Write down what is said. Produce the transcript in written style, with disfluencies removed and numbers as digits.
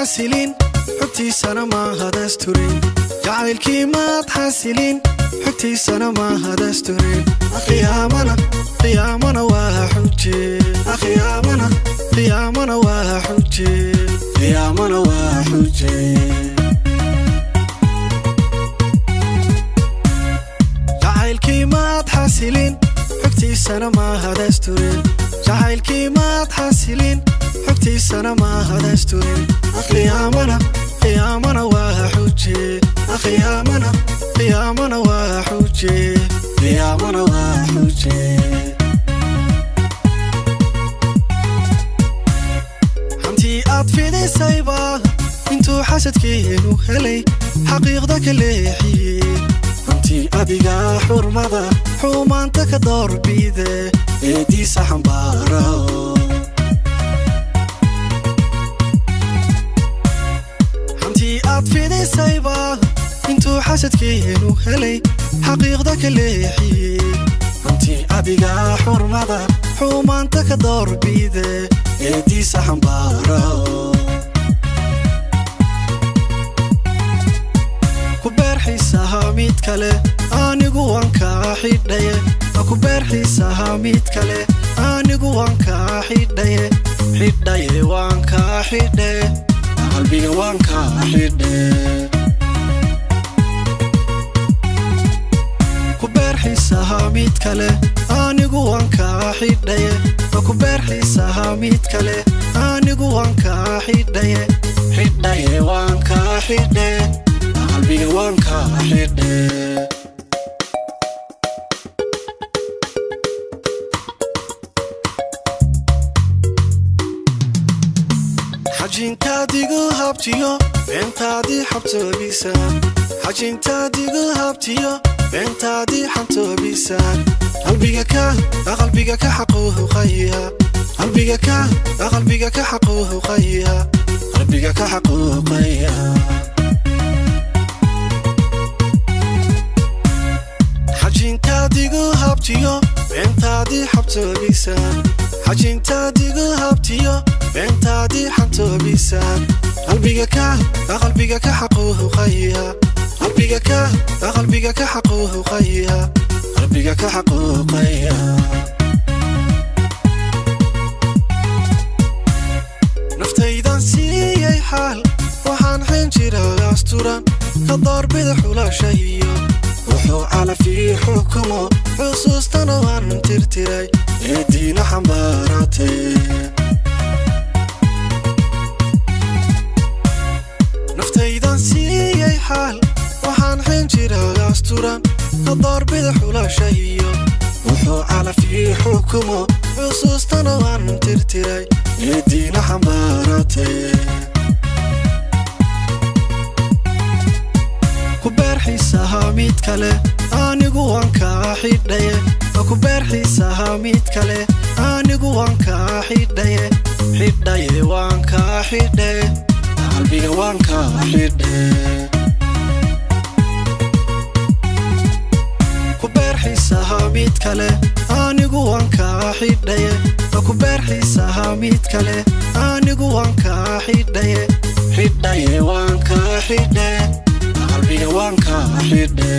Xasilin, xogtiisana ma hadasturin. Jacaylkii maad xasilin, xogtiisana ma hadasturin. Qiyaamana, qiyaamana waa xuje. Qiyaamana, qiyaamana waa xuje. Qiyaamana waa xuje. Jacaylkii maad xasilin, xogtiisana ma hadasturin. Jacaylkii maad xasilin, xogtiisana ma hadasturin. Qiyaamana, qiyaamana waa xuje. Qiyaamana, qiyaamana waa xuje. Qiyaamana waa xuje. Hantii aad fidisayba intuu xasadkeenu helay xaqiiqda ka leexiyey. Hantii adiga xurmada xumaanta ka doorbide eediisa xambaaro. Hantii aad fidisayba intuu xasadkeenu helay xaqiiqda ka leexiyey. Hantii adiga xurmada xumaanta ka doorbide eediisa xambaaro. Ku beer xiisaha mid kale, anigu waan kaa xidhaye. Ku beer xiisaha mid kale, anigu waan kaa xidhaye. Xidhaye waan kaa xidhe, qalbiga waan kaa xidhe. Ku beer xiisaha mid kale, anigu waan kaa xidhaye. Ku beer xiisaha mid kale, anigu waan kaa xidhaye. Xidhaye waan kaa xidhe, qalbiga waan kaa xidhe. Xajintaadigu habtiyo beentaadii xabtoobisaan. Xajintaadigu habtiyo beentaadii xantoobisaan. Qalbiga ka, qalbiga ka xaquuqaya. Qalbiga ka, qalbiga ka xaquuqaya. Qalbiga ka xaquuqaya. Xajintaadigu habtiyo beentaadii xabtoobisaan. Xajintaadigu habtiyo beentaadii xantoobisaan. Qalbiga ka, qalbiga ka xaquuqaya. Qalbiga ka, qalbiga ka xaquuqaya. Qalbiga ka xaquuqaya. Naftaydan siiyey xaal, waxaan xinjira asturan ka doorbida xulashahiyo. Wuxuu calafii xukumo, xusuustana waan tirtiray eediina xambaaratay. Naftaydan siiyey xaal, waxaan xinjira asturan ka doorbida xulashahiyo. Wuxuu calafii xukumo, xusuustana waan tirtiray eediina xambaaratay. Ku beer xiisaha mid kale, anigu waan kaa xidhaye. Ku beer xiisaha mid kale, anigu waan kaa xidhaye. Xidhaye waan kaa xidhe, qalbiga waan kaa xidhe. Ku beer xiisaha mid kale, anigu waan kaa xidhaye. Ku beer xiisaha mid kale, anigu waan kaa xidhaye. Xidhaye waan kaa xidhe, qalbiga waan kaa xidhe.